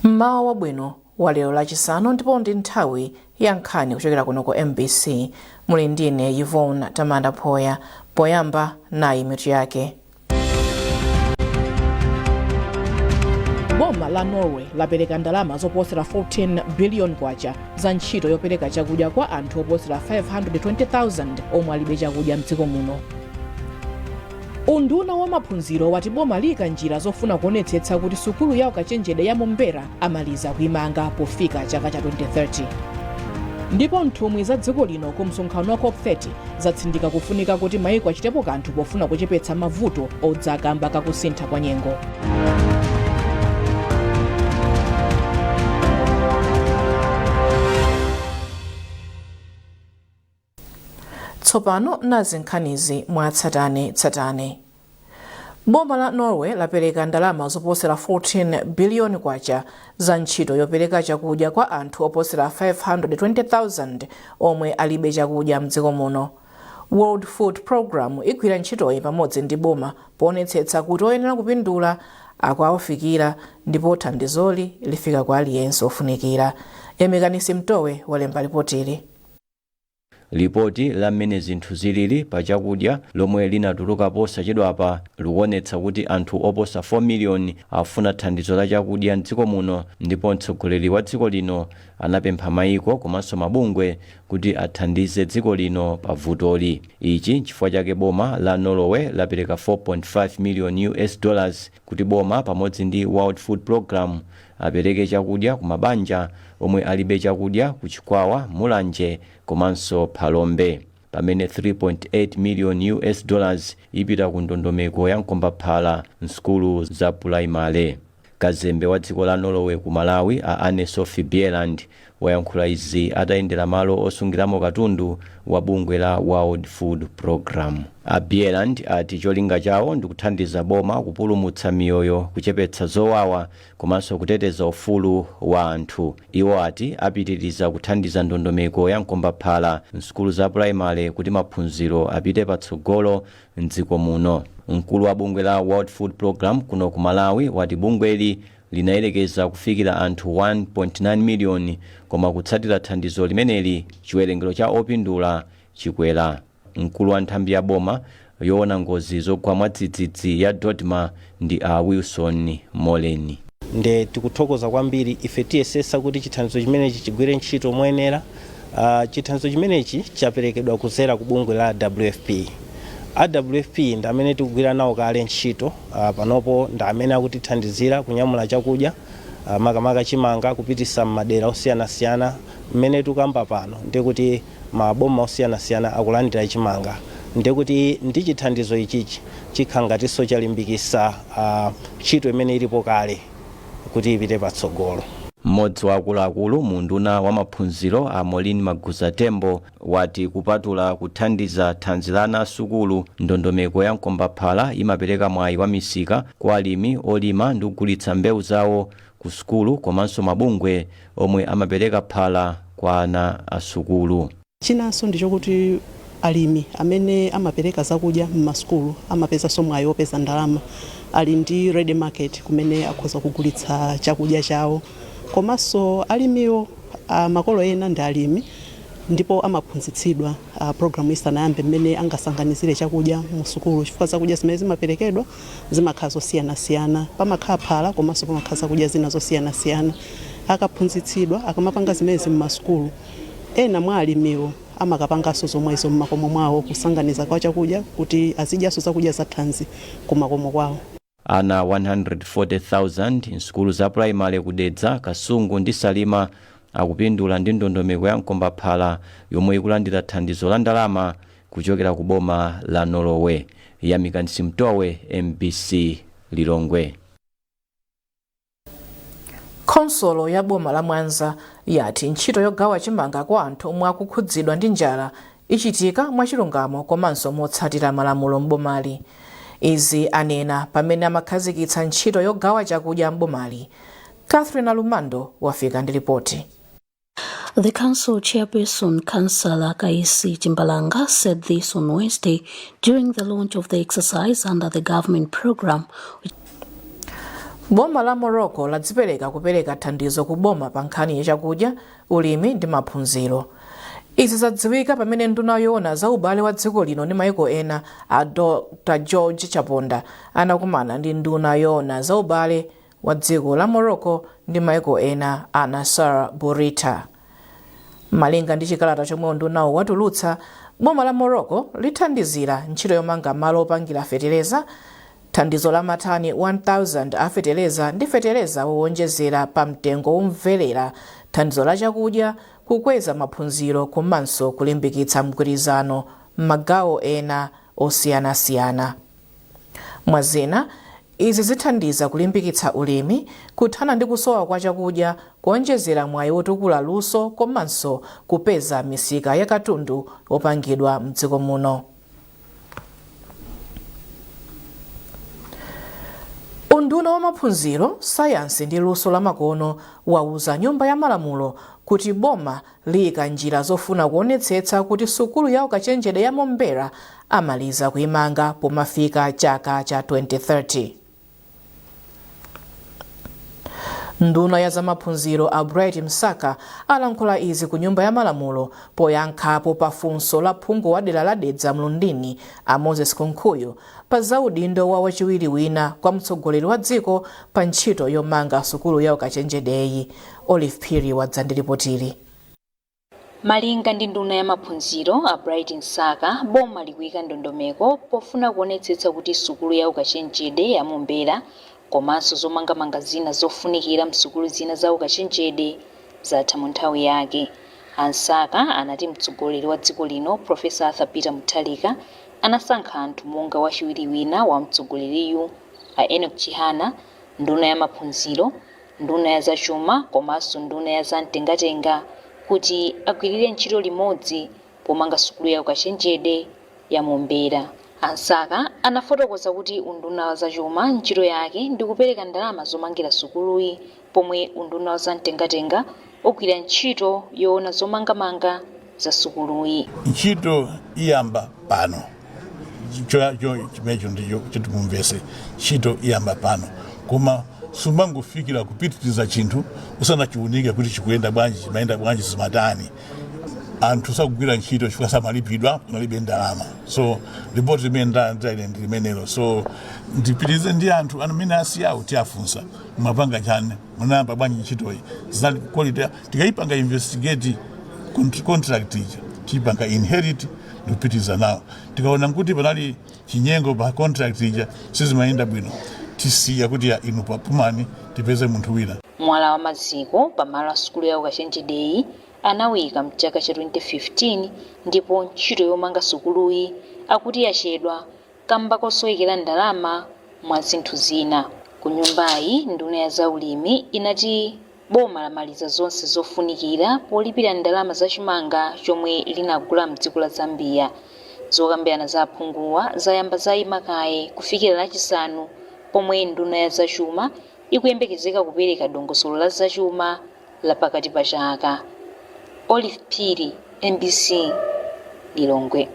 Mmawa wabwino wa lero Lachisanu, ndipo ndi nthawi ya nkhani kuchokera kuno ku MBC. Muli ndine Yvonne Tamanda Phoya. Poyamba, nayi mitu yake. Boma la Norway lapereka ndalama zoposera 14 billion kwacha za ntchito yopereka chakudya kwa anthu oposera 520,000 omwe alibe chakudya mdziko muno. Unduna wa maphunziro wati boma liyika njira zofuna kuonetsetsa kuti sukulu ya ukachenjede ya Mombera amaliza kuimanga pofika chaka cha 2030. Ndipo nthumwi za dziko lino ku msonkhano wa COP30 zatsindika kufunika kuti maiko achitepo kanthu pofuna kuchepetsa mavuto odza kamba kakusintha kwa nyengo. Tsopano nazi nkhanizi mwatsatanetsatane. Boma la Norway lapereka ndalama zoposera 14 biliyoni kwacha za ntchito yopereka chakudya kwa anthu oposera 520,000 omwe alibe chakudya mdziko muno. World Food Programme igwira ntchitoyi pamodzi ndi boma poonetsetsa kuti oyenera kupindula akuwafikira ndipo thandizoli lifika kwa aliyense ofunikira. Yamikani Simtowe walemba lipotili. Lipoti la mmene zinthu zilili pa chakudya lomwe linatuluka posachedwapa likuonetsa kuti anthu oposa 4 miliyoni afuna thandizo la chakudya mdziko muno, ndipo mtsogoleri wa dziko lino anapempha maiko komanso mabungwe kuti athandize dziko lino pa vutoli. Ichi nchifukwa chake boma la Norway lapereka 4.5 million US dollars kuti boma pamodzi ndi World Food Programme apereke chakudya ku mabanja omwe alibe chakudya ku Chikwawa, Mulanje komanso Phalombe, pamene 3.8 million US dollars ipita ku ndondomeko ya mkombaphala m'sukulu za pulaimale. Kazembe wa dziko la Norway ku Malawi, a Anne Sophie Bjelland, wayankhula izi atayendera malo osungiramo katundu wa bungwe la World Food Programme. A Bjelland ati cholinga chawo ndikuthandiza boma kupulumutsa miyoyo, kuchepetsa zowawa komanso kuteteza ufulu wa anthu. Iwo ati apitiriza kuthandiza ndondomeko ya mkombaphala m'sukulu za pulaimale kuti maphunziro apite patsogolo mdziko muno. Mkulu wa bungwe la World Food Programme kuno ku Malawi wati bungweli linayerekeza kufikira anthu 1.9 miliyoni, koma kutsatira thandizo limeneli chiwerengero cha opindula chikwera. Mkulu wa nthambi ya boma yoona ngozi zogwa mwadzidzidzi ya DoDMA ndi a Wilson Moleni. Nde tikuthokoza kwambiri. Ife tiyesesa kuti chithandizo chimenechi chigwire ntchito moyenera. Chithandizo chimenechi chaperekedwa kuzera ku bungwe la WFP. A WFP ndi amene tikugwira nawo kale ntchito panopo, ndi amene akutithandizira kunyamula chakudya, makamaka chimanga, kupitisa m'madera osiyanasiyana. Mmene tikukamba pano ndikuti maboma osiyanasiyana akulandira chimanga, ndikuti ndi chithandizo ichichi chikhala ngatinso chalimbikisa ntchito imene ilipo kale kuti ipite patsogolo. Mmodzi wa akuluakulu mu unduna wa maphunziro, a Maureen Maguza Tembo, wati kupatula kuthandiza thanzi la ana asukulu, ndondomeko ya mkombaphala imapereka mwayi wa misika kwa alimi olima ndi kugulitsa mbewu zawo ku sukulu komanso mabungwe omwe amapereka phala kwa ana asukulu. Chinanso ndi chokuti alimi amene amapereka zakudya m'masukulu amapezanso mwayi wopeza ndalama. Ali ndi ready market kumene akhoza kugulitsa chakudya chawo. Komanso alimiwo, makolo ena ndi alimi ndipo amaphunzitsidwa programu isanayambe mmene angasanganizire chakudya mu sukulu, chifukwa zakudya zimene zimaperekedwa zimakhala zosiyanasiyana. Pamakhala phala komanso pamakhala zakudya zina zosiyanasiyana. Akaphunzitsidwa, akamapanga zimenezi m'masukulu, ena mwa alimiwo amakapanganso zomwezo m'makomo mwawo, kusanganiza kwa chakudya kuti azidyanso zakudya zathanzi kumakomo kwawo. Ana 140,000 m'sukulu za pulaimale ku Dedza, Kasungu ndi Salima akupindula ndi ndondomeko ya mkombaphala yomwe ikulandira thandizo la ndalama kuchokera ku boma la Norway. Yamikani Simtowe, MBC, Lilongwe. Khonsolo ya boma la Mwanza yati ntchito yogawa chimanga kwa anthu omwe akukhudzidwa ndi njala ichitika mwachilungamo komanso motsatira malamulo m'bomali. Izi anena pamene amakhazikitsa ntchito yogawa chakudya m'bomali. Catherine Alumando wafika ndi lipoti. The council chairperson, Councillor Kaisi Chimbalanga, said this on Wednesday during the launch of the exercise under the government program. Boma la Morocco ladzipereka kupereka thandizo ku boma pa nkhani ya chakudya, ulimi ndi maphunziro. Izi zadziwika pamene nduna yoona za ubale wa dziko lino ndi maiko ena, a Dr George Chaponda, anakumana ndi nduna yoona za ubale wa dziko la Morocco ndi maiko ena, a Nasser Bourita. Malinga ndi chikalata chomwe undunawo watulutsa, boma la Morocco lithandizira ntchito yomanga malo opangira fetereza, thandizo la matani 1000 a fetereza ndi fetereza wowonjezera pa mtengo womvelera, thandizo la chakudya, kukweza maphunziro komanso kulimbikitsa mgwirizano m'magawo ena osiyanasiyana. Mwazina, izi zithandiza kulimbikitsa ulimi, kuthana ndi kusowa kwa chakudya, kuonjezera mwayi wotukula luso komanso kupeza misika ya katundu wopangidwa mdziko muno. Unduna wa maphunziro, sayansi ndi luso lamakono wauza Nyumba ya Malamulo kuti boma liyika njira zofuna kuonetsetsa kuti sukulu ya ukachenjede ya Mombera amaliza kuimanga pomafika chaka cha 2030. Nduna ya zamaphunziro a Bright Msaka alankhula izi ku Nyumba ya Malamulo poyankhapo pa funso la phungu wa dera la Dedza Mlundini, a Moses Kunkuyu, pa za udindo wa wachiwiri wina kwa mtsogoleri wa dziko pa ntchito yomanga sukulu ya ukachenjedeyi. Olive Phiri wadza ndi ripotili. Malinga ndi nduna ya maphunziro a Bright Msaka, boma likuyika ndondomeko pofuna kuonetsetsa kuti sukulu ya ukachenjede ya Mombera komanso zomangamanga zina zofunikira msukulu zina za ukachenjede zatha mu nthawi yake. A Msaka anati mtsogoleri wa dziko lino Professor Arthur Peter Mutharika anasankha anthu monga wachiwiri wina wa mtsogoleriyu a Enoch Chihana, nduna ya maphunziro, nduna ya zachuma komanso nduna ya zamtengatenga kuti agwirire ntchito limodzi pomanga sukulu ya ukachenjede ya Mombera. A Msaka anafotokoza kuti unduna wa zachuma ntchito yake ndi kupereka ndalama zomangira sukuluyi, pomwe unduna wa zamtengatenga ugwira ntchito yoona zomangamanga za sukuluyi. Ntchito iyamba pano. Chimenecho ndicho chiti mumvese, ntchito iyamba pano, koma sumangofikira kupitiriza chinthu usanachiunike kuti chikuyenda bwanji, chimayenda bwanji, zimatani. Anthu sakugwira ntchito chifukwa samalipidwa, kunalibe ndalama. So ripoti limene ndalandira ine ndi limenelo. So ndipitirize ndi anthu amene asiyawo, tiafunsa, mwapanga chani, munayamba bwanji ntchitoyi, zinali quality. Tikayipanga investigate contract ija, tiyipanga inherit ndikupitiriza nawo. Tikaona kuti panali chinyengo pa contract ija, sizimayenda bwino, tisiya kuti ya inu papumani, tipeze munthu wina. Mwala wa maziko pamalo a sukulu ya ukachenjedeyi anawika mchaka cha 2015, ndipo ntchito yomanga sukuluyi akuti yachedwa kamba kosowekera ndalama mwa zinthu zina. Ku nyumbayi, nduna ya zaulimi inati boma lamaliza zonse zofunikira polipira ndalama zachimanga chomwe linagula mdziko la Zambia. Zokambirana za aphunguwa zayamba zayima kaye kufikira Lachisanu, pomwe nduna ya zachuma ikuyembekezeka kupereka dongosolo la zachuma la pakati pa chaka. Olive Phiri, MBC, Lilongwe.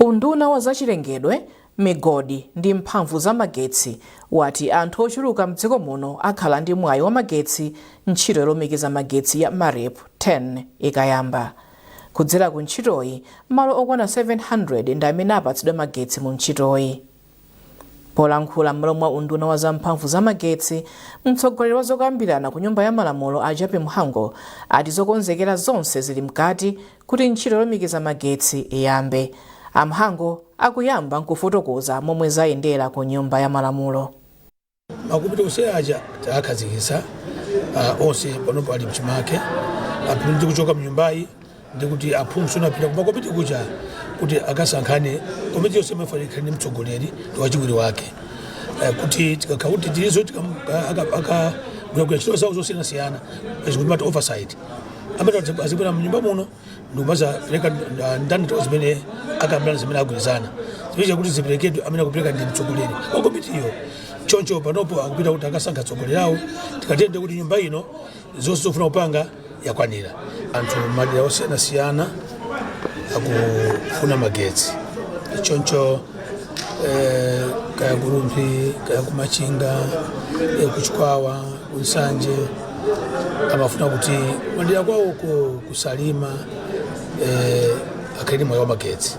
Unduna wa zachilengedwe, migodi ndi mphamvu za magetsi wati anthu ochuluka mdziko muno akhala ndi mwayi wa magetsi ntchito yolumikiza magetsi ya MAREP 10 ikayamba. Kudzera ku ntchitoyi, malo okwana 700 ndi amene apatsidwe magetsi mu ntchitoyi. Polankhula m'malo mwa unduna wa zamphamvu za magetsi, mtsogoleri wa zokambirana ku Nyumba ya Malamulo a Jappie Mhango ati zokonzekera zonse zili mkati kuti ntchito yolumikiza magetsi iyambe. A Mhango akuyamba nkufotokoza momwe zayendera ku Nyumba ya Malamulo. Makomiti onse aja takhazikitsa, onse panopo ali mchimake. Ndi kuchoka mnyumbayi ndikuti aphungu anapita kuma komiti kuja kuti akasankhane. Komiti yonse imafunika ikhale ndi mtsogoleri ndi wachiwiri wake, kuti tikakhala kuti tilizo akagwira ntchito zawo zosiyanasiyana, zikuti oversight, amene azibwera mnyumba muno ndikumazapereka ndandanda zimene akambirana, zimene agwirizana, zimene kuti ziperekedwe. Amene akupereka ndi mtsogoleri wa komitiyo. Choncho panopo akupita kuti akasankha atsogoleri awo. Tikatende kuti nyumba ino zonse zofuna kupanga yakwanira. Anthu madera osiyanasiyana akufuna magetsi, choncho Kaya ku Rumphi, kaya ku Machinga, kuchikwawa, kunsanje, amafuna kuti madera kwawoko kusalima akhale ndi moyo wa magetsi,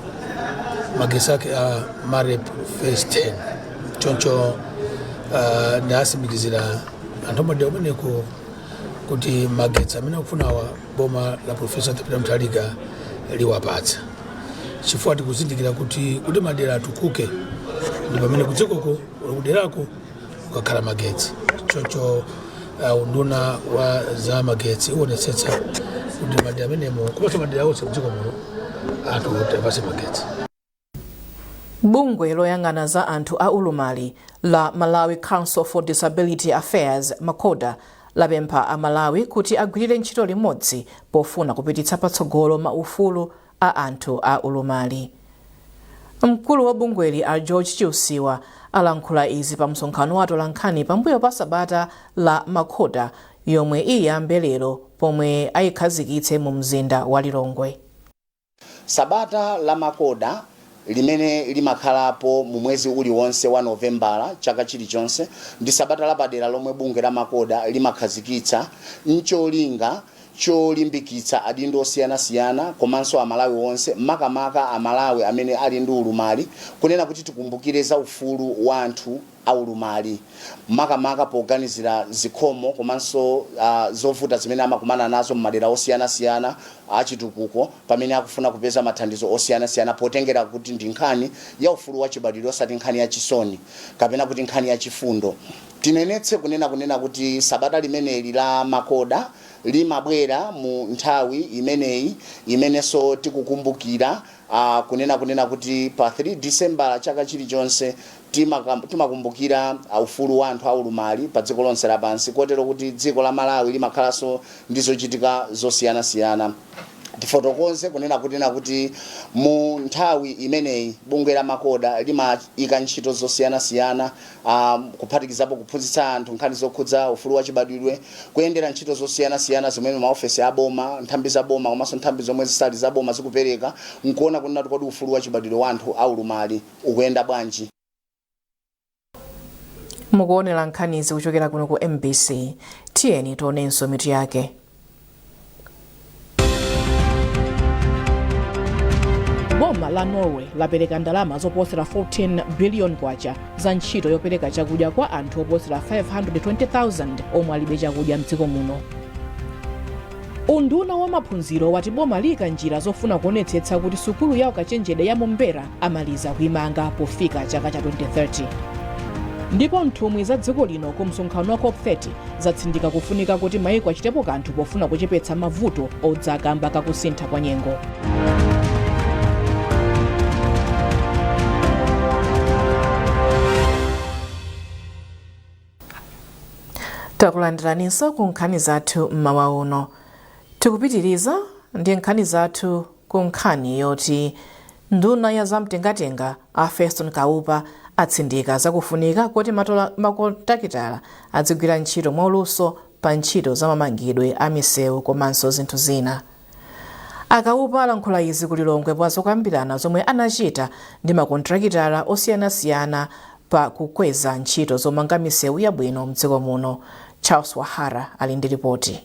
magetsi ake a MAREP Phase 10. Choncho ndasimikizira anthu amadera kumeneko kuti magetsi amene akufunawa boma la Profesa Peter Mutharika liwapatsa, chifukwa tikuzindikira kuti madera atukuke ndi pamene kudzikoko kuderako kukakhala magetsi. Choncho unduna wa za magetsi uonetsetsa kuti madera amenemo komanso madera onse mdziko muno anthu apase magetsi. Bungwe loyang'ana za anthu a ulumali la Malawi Council for Disability Affairs, MACODA, lapempha Amalawi kuti agwirire ntchito limodzi pofuna kupititsa patsogolo maufulu a anthu a ulumali. Mkulu wa bungweli a George Chiusiwa alankhula izi pa msonkhano wa atolankhani pambuyo pa sabata la MACODA yomwe iyambe lero pomwe ayikhazikitse mu mzinda wa Lilongwe. Sabata la MACODA limene limakhalapo mu mwezi uliwonse wa Novembala chaka chilichonse ndi sabata lapadera lomwe bungwe la MACODA limakhazikitsa mcholinga cholimbikitsa adindo osiyanasiyana komanso Amalawi onse, makamaka Amalawi amene ali ndi ulumali, kunena kuti tikumbukire za ufulu wa anthu aulumali, makamaka poganizira zikhomo komanso zovuta zimene amakumana nazo m'madera osiyanasiyana achitukuko pamene akufuna kupeza mathandizo osiyanasiyana, potengera kuti ndi nkhani ya ufulu wachibadwidwe osati nkhani ya chisoni kapena kuti nkhani ya chifundo. Tinenetse kunena kuti sabata limeneli la MACODA limabwera mu nthawi imeneyi imenenso tikukumbukira kunena kuti pa 3 December chaka chilichonse timakumbukira ufulu wa anthu aulumali pa dziko lonse lapansi, kotero kuti dziko la Malawi limakhalanso ndi zochitika zosiyanasiyana. Tifotokoze kunena kuti mu nthawi imeneyi bungwe la MACODA limayika ntchito zosiyanasiyana, kuphatikizapo kuphunzitsa anthu nkhani zokhudza ufulu wachibadwidwe, kuyendera ntchito zosiyanasiyana zimene maofesi aboma, nthambi za boma komanso nthambi zomwe zisali za boma zikupereka, nkuona kunena kuti kodi ufulu wachibadwidwe wa anthu aulumali ukuyenda bwanji. Mukuonera nkhanizi kuchokera kuno ku MBC. Tiyeni tionenso mitu yake. Boma la Norway lapereka ndalama zoposera 14 billion kwacha za ntchito yopereka chakudya kwa anthu oposera 520,000 omwe alibe chakudya mdziko muno. Unduna wa maphunziro wati boma liyika njira zofuna kuonetsetsa kuti sukulu ya ukachenjede ya Mombera amaliza kuimanga pofika chaka cha 2030. Ndipo nthumwi za dziko lino ku msonkhano wa COP30 zatsindika kufunika kuti maiko achitepo kanthu pofuna kuchepetsa mavuto odza kamba kakusintha kwa nyengo. Takulandiraninso ku nkhani zathu mmawa uno. Tikupitiriza ndi nkhani zathu ku nkhani yoti nduna ya zamtengatenga a Feston Kaupa atsindika zakufunika kuti makontakitala adzigwira ntchito mwaluso pa ntchito za mamangidwe a misewu komanso zinthu zina. A Kaupa alankhula izi ku Lilongwe pa zokambirana zomwe anachita ndi makontrakitala osiyanasiyana pa kukweza ntchito zomanga misewu yabwino mdziko muno. Charles Wahara ali ndi ripoti.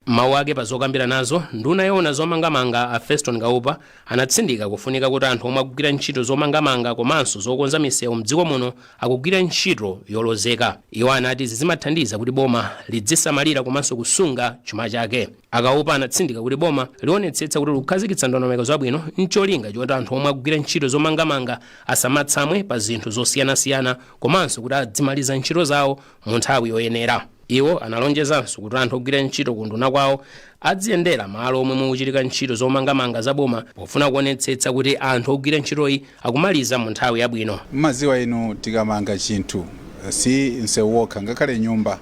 Mawu ake pa zokambiranazo, nduna yoona zomangamanga a Feston Kaupa anatsindika kufunika kuti anthu omwe akugwira ntchito zomangamanga komanso zokonza misewu mdziko muno akugwira ntchito yolozeka. Iwo anati izi zimathandiza kuti boma lidzisamalira komanso kusunga chuma chake. A Kaupa anatsindika kuti boma lionetsetsa kuti likukhazikitsa ndondomeko zabwino mcholinga choti anthu omwe akugwira ntchito zomangamanga asamatsamwe pa zinthu zosiyanasiyana komanso kuti adzimaliza ntchito zawo mu nthawi yoyenera. Iwo analonjezanso kuti anthu ogwira ntchito ku nduna kwawo adziyendera malo omwe mukuchitika ntchito zomangamanga za boma pofuna kuonetsetsa kuti anthu ogwira ntchitoyi akumaliza mu nthawi yabwino. Mmaziwa inu, tikamanga chinthu, si msewu wokha, ngakhale nyumba,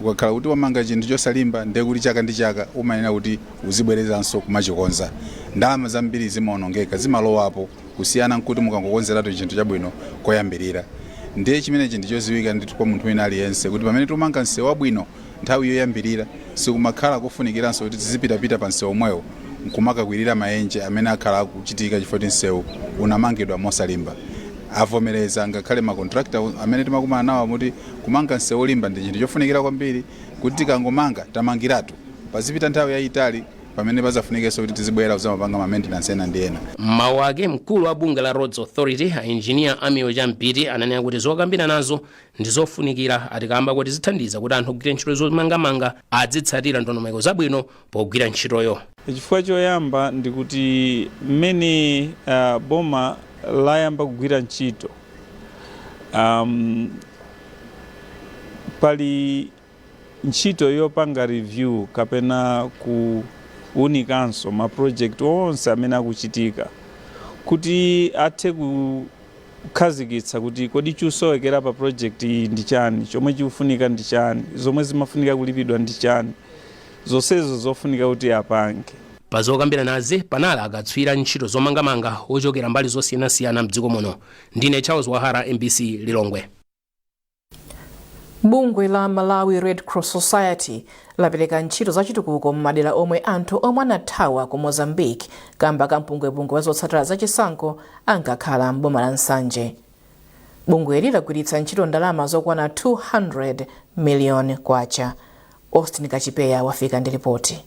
ukakhala kuti wamanga chinthu chosalimba, ndiye kuti chaka ndi chaka umayenera kuti uzibwerezanso kumachikonza. Ndalama zambiri zimaonongeka, zimalowapo, kusiyana nkuti mukangokonzeratu chinthu chabwino koyambirira. Ndiye chimenechi ndi choziwika ndithu kwa munthu wina aliyense kuti pamene tumanga msewu wabwino nthawi yoyambirira, sikumakhala kofunikiranso kuti tizipitapita pa msewu omwewo nkumakakwirira maenje amene akhala akuchitika chifukwa kuti msewu unamangidwa mosalimba. Avomereza ngakhale ma contractor amene timakumana nawo amuti kumanga msewu olimba ndi chinthu chofunikira kwambiri, kuti tikangomanga tamangiratu, pazipita nthawi yayitali pamene pazafunikenso kuti tizibwera kuzamapanga ma maintenance ena ndi ena. Mmawu ake, mkulu wa bungwe la Roads Authority, a Engineer Amio Champiti, ananena kuti zokambirana nazo ndi zofunikira, atikamba kuti zithandiza kuti anthu ogwira ntchito zomangamanga adzitsatira ndondomeko zabwino pogwira ntchitoyo. Chifukwa choyamba ndikuti mmene boma layamba kugwira ntchito, pali ntchito yopanga review kapena kuunikanso ma project onse amene akuchitika, kuti athe kukhazikitsa kuti kodi chusowekera pa project iyi ndi chani, chomwe chikufunika ndi chani, zomwe zimafunika kulipidwa ndi chani, zonsezo zofunika kuti apange. Pa zokambiranazi panali akatswiri ntchito zomangamanga ochokera mbali zosiyanasiyana mdziko muno. Ndine Charles Wahara, MBC, Lilongwe. Bungwe la Malawi Red Cross Society lapereka ntchito zachitukuko m'madera omwe anthu omwe anathawa ku Mozambique kamba ka mpungwepungwe wa zotsatira zachisankho ankakhala m'boma la Nsanje. Bungweli lagwiritsa ntchito ndalama zokwana 200 miliyoni kwacha. Austin Kachipeya wafika ndi ripoti.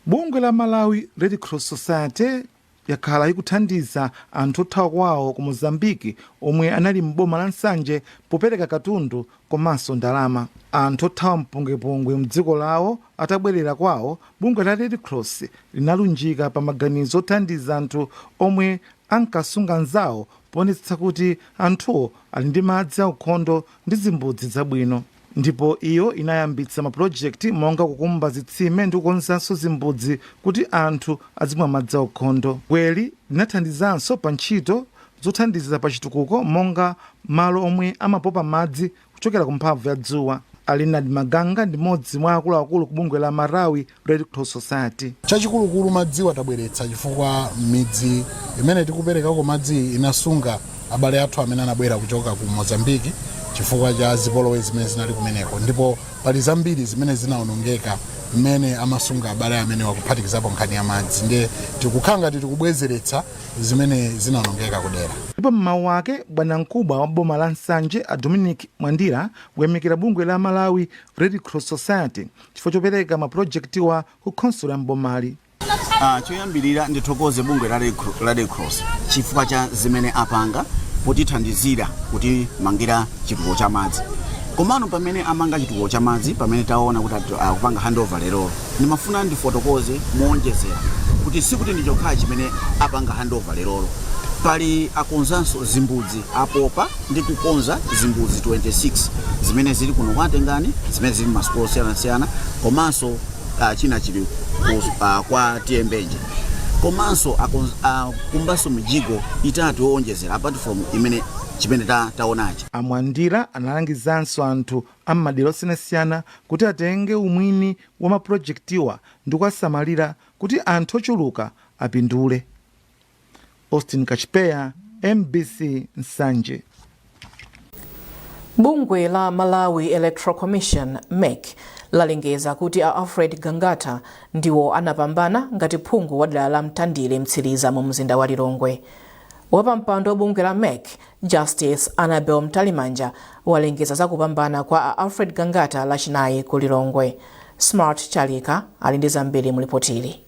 Bungwe la Malawi Red Cross Society yakhala ikuthandiza anthu othawa kwawo ku Mozambiki omwe anali m'boma la Nsanje popereka katundu komanso ndalama. Anthu othawa mpungwepungwe mdziko lawo atabwerera kwawo, bungwe la Red Cross linalunjika pa maganizo othandiza anthu omwe ankasunga anzawo, poonetsetsa kuti anthuwo ali ndi madzi aukhondo ndi zimbudzi zabwino. Ndipo iyo inayambitsa mapulojekiti monga kukumba zitsime ndi kukonzanso zimbudzi kuti anthu azimwa madzi aukhondo. Bungweli linathandizanso pa ntchito zothandiza pa chitukuko, monga malo omwe amapopa madzi kuchokera ku mphamvu ya dzuwa. A Leonard Maganga ndi mmodzi mwa akuluakulu ku bungwe la Malawi Red Cross Society. Chachikulukulu madziwo atabweretsa chifukwa midzi imene tikuperekako madzi inasunga abale athu amene anabwera kuchoka ku Mozambiki chifukwa cha zipolowe zimene zinali kumeneko, ndipo pali zambiri zimene zinawonongeka mmene amasunga abale amene, wakuphatikizapo nkhani ya madzi. Ndiye tikukhala ngati tikubwezeretsa zimene zinawonongeka kudera. Ndipo mmawu ake, bwanamkubwa wa boma la Nsanje, a Dominic Mwandira, kuyamikira bungwe la Malawi Red Cross Society chifukwa chopereka mapulojekitiwa ku khonsolo ya mbomali. Choyambirira ndithokoze bungwe la Red Cross chifukwa cha zimene apanga potithandizira kutimangira chitukuko cha madzi. Komano pamene amanga chitukuko cha madzi, pamene taona kuti akupanga handover lerolo, ndimafuna ndifotokoze moonjezera kuti sikuti ndi chokhachi chimene apanga handover lerolo. Pali akonzanso zimbudzi, apopa ndi kukonza zimbudzi 26 zimene zili kuno kwa Tengani, zimene zili m'masukulu osiyanasiyana, komanso china chili kwa Tiyembenje, komanso akumbanso mijigo itatu yowonjezera apart from imene chimene taonachi. Amwandira analangizanso anthu am'madera osiyanasiyana kuti atenge umwini wa mapulojekitiwa ndi kuwasamalira kuti anthu ochuluka apindule. Austin Kachipeya, MBC, Nsanje. Bungwe la Malawi Electoral Commission, MEC, lalengeza kuti a Alfred Gangata ndiwo anapambana ngati phungu wa dera la Mtandire Mtsiriza mu mzinda wa Lilongwe. Wapampando wa bungwe la MEC, Justice Annabel Mtalimanja, walengeza za kupambana kwa a Alfred Gangata Lachinayi ku Lilongwe. Smart Chalika ali ndi zambiri mu lipotili.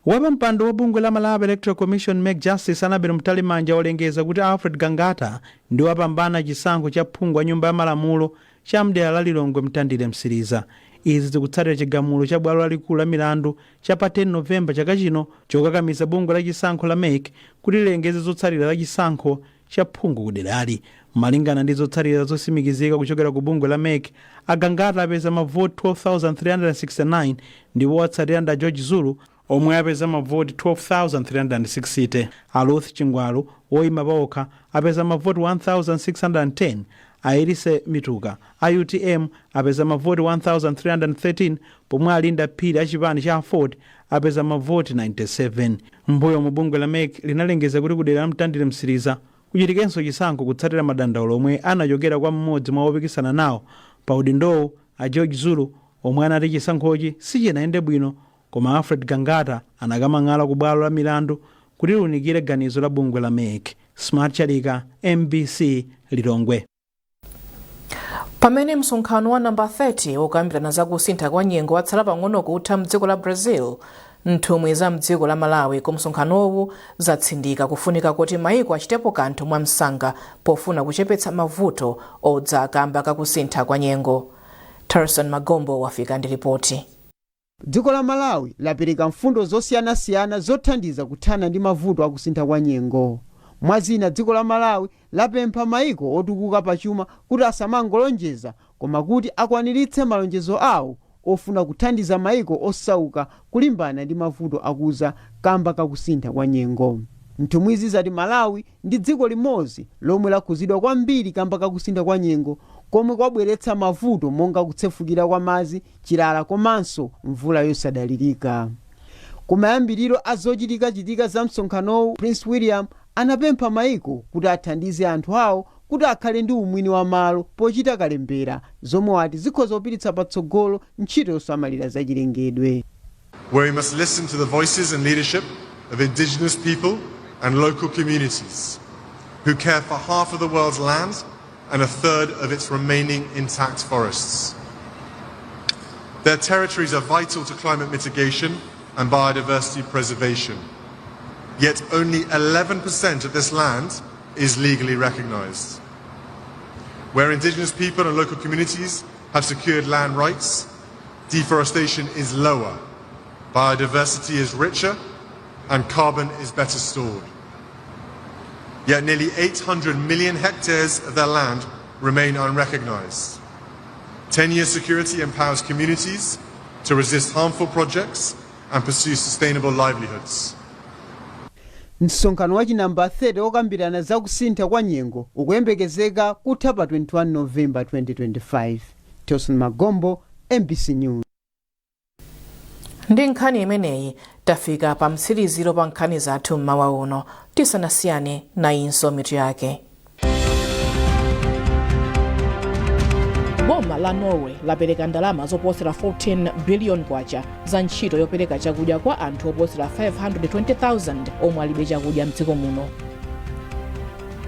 Wapampando wa bungwe la Malawi Electoral Commission, MEC, Justice Annabel Mtalimanja, walengeza kuti Alfred Gangata ndi wapambana chisankho cha phungu wa Nyumba ya Malamulo cha mdera la Lilongwe Mtandire Msiriza. Izi zikutsatira chigamulo cha bwalo lalikulu la milandu cha pa 10 Novemba chaka chino chokakamiza bungwe la chisankho la MEC kuti lilengeze zotsatira za chisankho cha phungu kuderali. Malingana ndi zotsatira zotsimikizika kuchokera ku bungwe la MEC, Agangata apeza mavoti 12,369 ndipo watsatira nda George Zulu omwe apeza mavoti 12,360. A Ruth Chingwalu woyima paokha apeza mavoti 1610. A Elise Mituka a UTM apeza mavoti 1313, pomwe Alinda Phiri a chipani cha AFORD apeza mavoti 97. Mbuyo mu bungwe la MEC linalengeza kuti kudera la Mtandire Msiriza kuchitikenso chisankho kutsatira madandaulo omwe anachokera kwa mmodzi mwa opikisana nawo pa udindowu, a George Zulu, omwe anati chisankhochi sichinayende bwino. Koma Alfred Gangata anakamang'ala ku bwalo la milandu kuti liunikire ganizo la bungwe la MEC. Smart Chalika, MBC, Lilongwe. Pamene msonkhano wa namba 30 wokambirana za kusintha kwa nyengo watsala pang'ono kutha mdziko la Brazil, nthumwi za mdziko la Malawi ku msonkhanowu zatsindika kufunika kuti maiko achitepo kanthu mwamsanga pofuna kuchepetsa mavuto odza kamba kakusintha kwa nyengo. Tarson Magombo wafika ndi ripoti. Dziko la Malawi lapereka mfundo zosiyanasiyana zothandiza kuthana ndi mavuto akusintha kwa nyengo. Mwazina, dziko la Malawi lapempha maiko otukuka pachuma kuti asamangolonjeza, koma kuti akwaniritse malonjezo awo ofuna kuthandiza maiko osauka kulimbana ndi mavuto akuza kamba kakusintha kwa nyengo. Nthumwizi zati Malawi ndi dziko limodzi lomwe lakhuzidwa kwambiri kamba kakusintha kwa nyengo, komwe kwabweretsa mavuto monga kutsefukira kwa madzi, chilala komanso mvula yosadalirika. Kumayambiriro a zochitikachitika za msonkhanowu, Prince William anapempha maiko kuti athandize anthu awo kuti akhale ndi umwini wa malo pochita kalembera, zomwe wati zikhoza kupititsa patsogolo ntchito yosamalira zachilengedwe. Where we must listen to the voices and leadership of indigenous people and local communities who care for half of the world's land and a third of its remaining intact forests. Their territories are vital to climate mitigation and biodiversity preservation. Yet only 11% of this land is legally recognized. Where indigenous people and local communities have secured land rights, deforestation is lower, biodiversity is richer, and carbon is better stored. Yet nearly 800 million hectares of their land remain unrecognized. 10-year security empowers communities to resist harmful projects and pursue sustainable livelihoods. Msonkhano wa chinamba 30 wokambirana za kusintha kwa nyengo ukuyembekezeka kutha pa 21 Novemba 2025. Tilson Magombo, MBC News. Ndi nkhani imeneyi tafika pa mtsiriziro pa nkhani zathu mmawa uno. Tisanasiyane, nayinso mitu yake. Boma la Norway lapereka ndalama zoposera 14 billion kwacha za ntchito yopereka chakudya kwa anthu oposera 520,000 omwe alibe chakudya mdziko muno.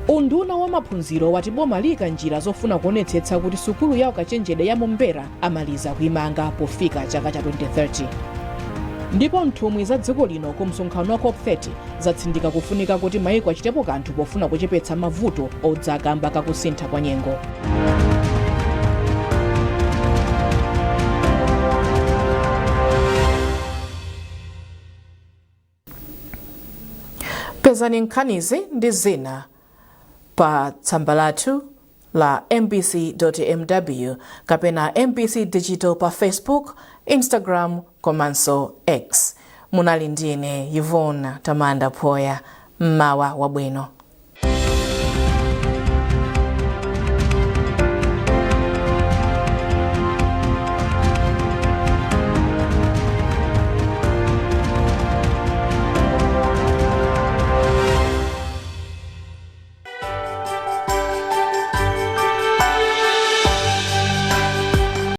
Unduna wa maphunziro wati boma liyika njira zofuna kuonetsetsa kuti sukulu ya ukachenjede ya Mombera amaliza kuimanga pofika chaka cha 2030. Ndipo nthumwi za dziko lino ku msonkhano wa COP30 zatsindika kufunika kuti maiko achitepo kanthu pofuna kuchepetsa mavuto odza kamba kakusintha kwa nyengo. Pezani nkhanizi ndi zina pa tsamba lathu la mbc.mw kapena MBC Digital pa Facebook, Instagram komanso X. Munali ndine Yvonne Tamanda Phoya. Mmawa wabwino.